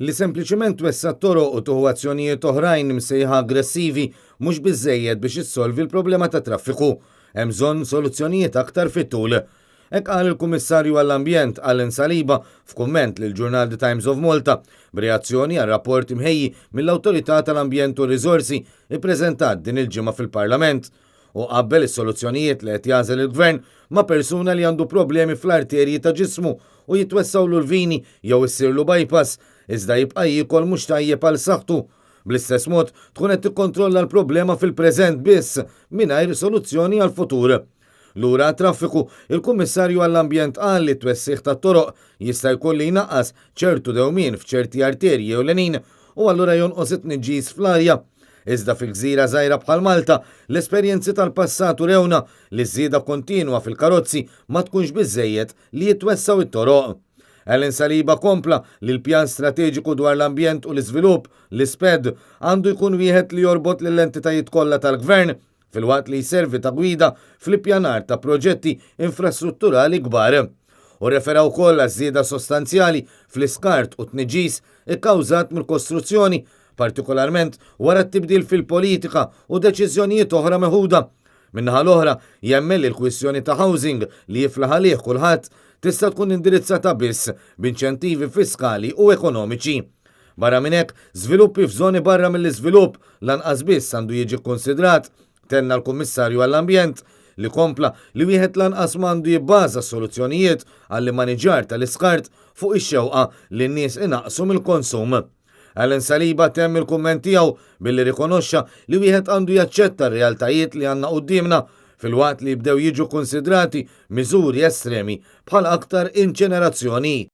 Li sempliċiment twessa' t-toroq u tieħu azzjonijiet oħrajn imsejħa aggressivi mhux biżżejjed biex issolvi l-problema tat-traffiku. Hemm bżonn soluzzjonijiet aktar fit-tul. Hekk qal il-Kummissarju għall-Ambjent Alan Saliba f'kumment lill-ġurnal The Times of Malta b'reazzjoni għal rapport imħejji mill-Awtorità tal-Ambjent u r-Riżorsi ippreżentat din il-ġimgħa fil-Parlament. Hu qabbel is-soluzzjonijiet li qed jagħżel il-Gvern ma' persuna li għandu problemi fl-arterji ta' ġismu u jitwessgħulu l-vini jew issirlu bypass, iżda jibqa' jiekol mhux tajjeb għal saħħtu. Bl-istess mod, tkun qed tikkontrolla l-problema fil-preżent biss, mingħajr soluzzjoni għall-futur. Lura għat-traffiku, il-Kummissarju għall-Ambjent qal li t-twessigħ tat-toroq jista' jkun li jnaqqas ċertu dewmien f'ċerti arterji ewlenin u allura jonqos it-tniġġis fl-arja. Iżda fil-gżira żgħira bħal Malta, l-esperjenzi tal-passat urewna li ż-żieda kontinwa fil-karozzi ma tkunx biżżejjed li jitwessgħu t-toroq. Alan Saliba kompla li l-Pjan Strateġiku dwar l-Ambjent u l-Iżvilupp, l-ISPED, għandu jkun wieħed li jorbot lill-entitajiet kollha tal-Gvern filwaqt li jservi ta' gwida fl-ippjanar ta' proġetti infrastrutturali kbar. Hu rrefera wkoll għaż-żieda sostanzjali fl-iskart u t-tniġġis ikkawżat mill-kostruzzjoni, partikolarment wara t-tibdil fil-politika u deċiżjonijiet oħra meħuda. Min-naħa l-oħra, jemmen li l-kwistjoni ta' housing li jiflaħ għalih kulħadd tista' tkun indirizzata biss b'inċentivi fiskali u ekonomiċi. Barra minn hekk, żviluppi f'żoni barra mill-iżvilupp lanqas biss għandu jiġi kkunsidrat, tenna l-Kummissarju għall-Ambjent, li kompla li wieħed lanqas ma għandu jibbaża s-soluzzjonijiet għall-immaniġġar tal-iskart fuq ix-xewqa li n-nies inaqqsu mill-konsum. Alan Saliba temm il-kumment tiegħu billi rikonoxxa li wieħed għandu jaċċetta r-realtajiet li għandna quddiemna filwaqt li jibdew jiġu kkunsidrati miżuri estremi bħal aktar inċenerazzjoni.